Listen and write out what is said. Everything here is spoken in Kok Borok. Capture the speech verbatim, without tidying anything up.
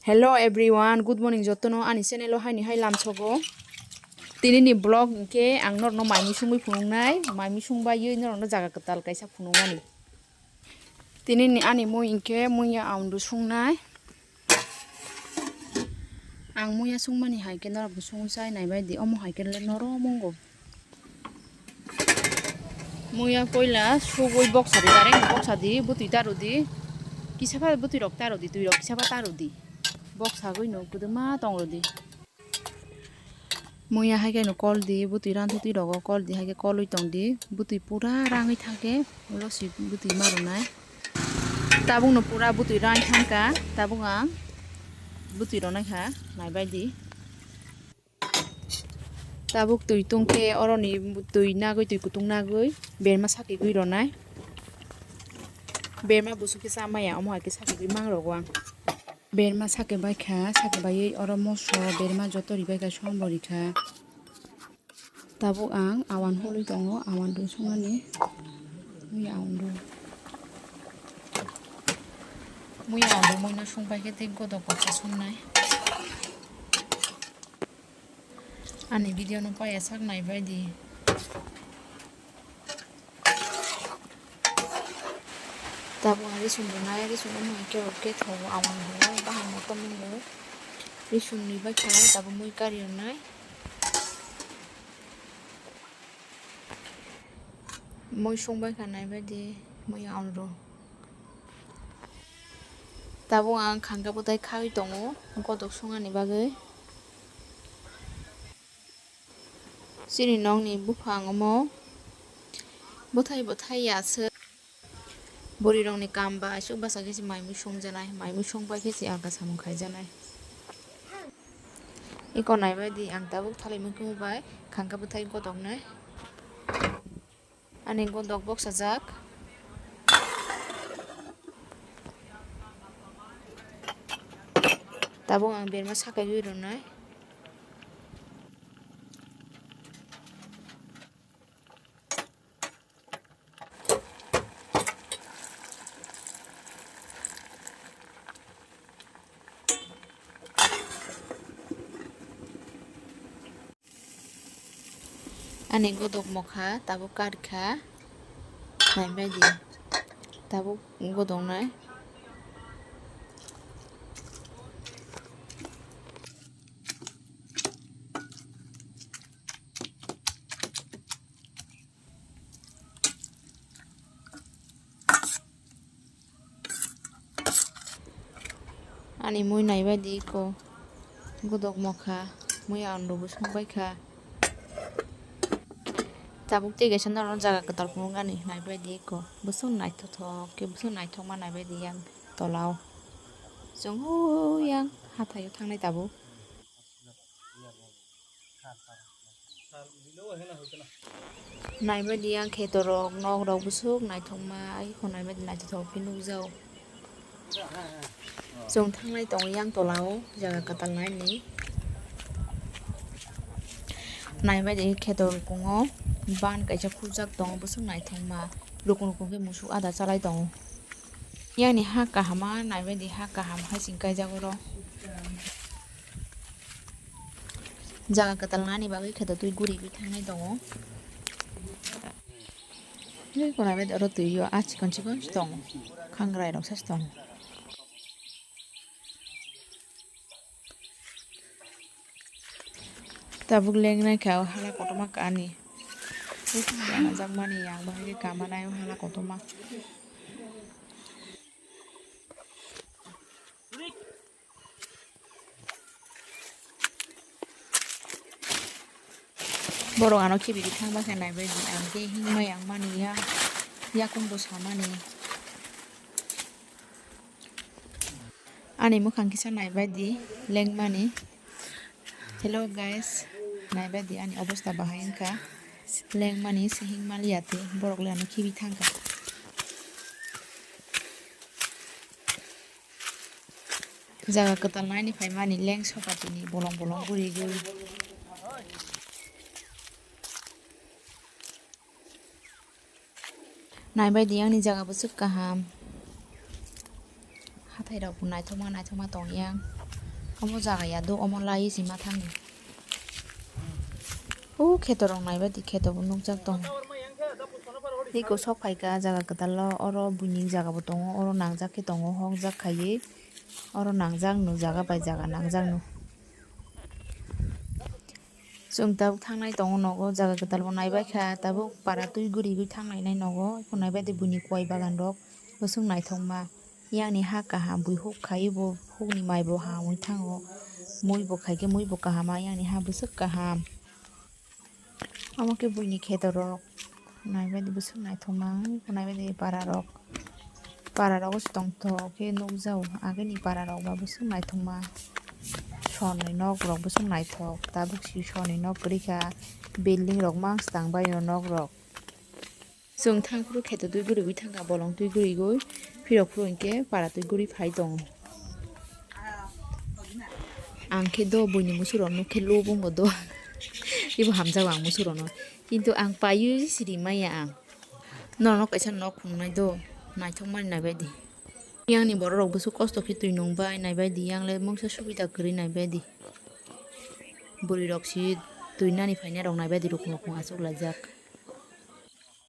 Hello everyone, good morning jotono ani channel o haini hai lamsogo. Tini ni vlog hinkhe ang norokno mai mui sungwi phunuknai, mai mui sungbai norokno jaga kwtal kaisa phunukmani. Tini ni ani mui hinkhe muiya aundu sungnai. Ang muiya sungmani hai khe norokno sungwi chai naibai di, omo hai khe le norom wngo. Muiya poila sugwi boksa di, direct boksa di, bwtwi ta rw di. Kisa pha bwtwi rok ta rw di, twi rok kisa pha ta rw di. Boksa gwi no kwdwma tong rw di. Muiya hai khe no kol di, bwtwi rantwi twi rogo kol di, hai khe kolwi tong di. Bwtwi pura rangwi thang khe ulo si bwtwi ma rwnai. Tabuk no pura bwtwi rangwi thang kha, tabuk ang bwtwi rwnai kha, naibai di. Tabuk twi tungkhe oroni twi nagwi, twi kutung nagwi berma sakigwi ronai. Berma busu khe chamaya, omo hai khe sakigwi mang rogo ang. Berma sake baikha, sake baiwi oro moso berma joto ribaikha, sombo rikha. Tabuk ang awan hului tongo, awan rw songmani. Mui awan rw. Mui awan rw, muino songpai khe tei godok kok songnai. Ani video no paiya sak naibai di. Tabuk ang risum rwnai, risum rwmani khe rok khe thogo, awan rw bahai motom wngo. Risum ni baikha tabuk mui kari rwnai. Mui sungbai kha naibai di, mui awan rw. Tabuk ang khangka bwtai khagwi tongo, godok songani bagwi. Chini nokni buphang omo bwthai bwthai ya se. Bwrwi rokni kam ba aswk bwsa khe se mai mui songjanai, mai mui songbai khe se alka samung khaijanai. Eko naibai di ang tabuk thalai mui kumu bai khangka bwthai godoknai. Ani godok boksajak. Tabuk ang berma sakaiwi rwnai. Ani godok mokha tabuk karkha, naibai di, tabuk godoknai. Ani mui naibai di eko, godok mokha, mui awan rw bo songbai kha. Tabuk tei kaisa norok jaga kwtal phunuknani naibai di eko, bwswk naithothok khe, bwswk naithokma naibai di yang tola o. Chwng o yang hathai o thangnai tabuk. Naibai di yang kheto rok, nok rok bwswk naithokma, ai kho naibai di naithothok khe nukjao. Chwng thanglai tongo yang tola o jaga kwtal naini. Naibai di kheto rukung o ban kaisa khurjak tongo, bwswk naithokma, rukung rukung khe musuk ada chalai tongo. Yang ni ha kaham a naibai di, ha kaham hai sing kaijak oro. Jaga kwtal nani bagwi khe to twi guri gwi thangnai tongo. Twi khwnai bai oro twi o a chikon chikon se tongo, khangrai rok se tongo. Tabuk lengnai kha o hala kotorma kani. Tei khwnai ranajakmani yang bahai khe kamanai o hala kotorma. Borok ano khibi thangma khe naibai di, ang khe himma yang mani ya, yakung bo samani. Ani mwkhang kisa naibai di, lengmani. Hello guys, naibai di ani obosta bahai wngkha, lengmani se himma liya tei borok le ano khibi thangkha. Jaga kwtal naini phaimani leng sokatini bolong bolong guri guri. Naibai di ani jaga bwswk kaham. Hat Thairok bo naithokma naithokma tongya. Omo jaga ya do omo lai se ma thangni. O kheto rok naibaidi kheto bo nukjak tongo. Tei kosok phaikha jaga kwtal o, oro buini jaga bo tongo, oro nangjak khe tongo hokjak khaiwi. Oro nangjak no jaga bai jaga nangjak no. Chwng tabuk thangnai tongo nogo, jaga kwtal bo naibaikha, tabuk para twi guriwi thangnai nogo, naibaidi buini koi bagan rok bwswk naithokma. Yang ni ha kaham, bui huk khai bo, huk ni mai bo hamwi thango. Mui bo khai khe mui bo kaham, yang ni ha bwswk kaham. Omo khe buini kheto rok naibaidi bwswk naithokma, naibaidi para rok, para rogo se tongthok khe nukjago, agini para rok ba bwswk naithokma. Sor ni nok rok bwswk naithok, tabuk si sor ni nok kwrwi kha, building rok mang swtang bai o nok rok. Chwng thang phuru kheto twi guriwi thangkha, bolong twi guriwi phirok phuru hinkhe para twi guri phai tongo. Ang khe do buini musurok nuk khe lubungo do. Ibo hamjago ang musurokno. Kintu ang paiwi siri maya ang. Norokno kaisa nok phunuknai do. Naithokmani naibaidi. Yang ni borok rok bwswk kosto khe twi nung bai naibaidi. Yang le mungsa subida kwrwi naibaidi. Bwrwi rok si twi nani phainai rok naibaidi rukung rukung achuk laijak.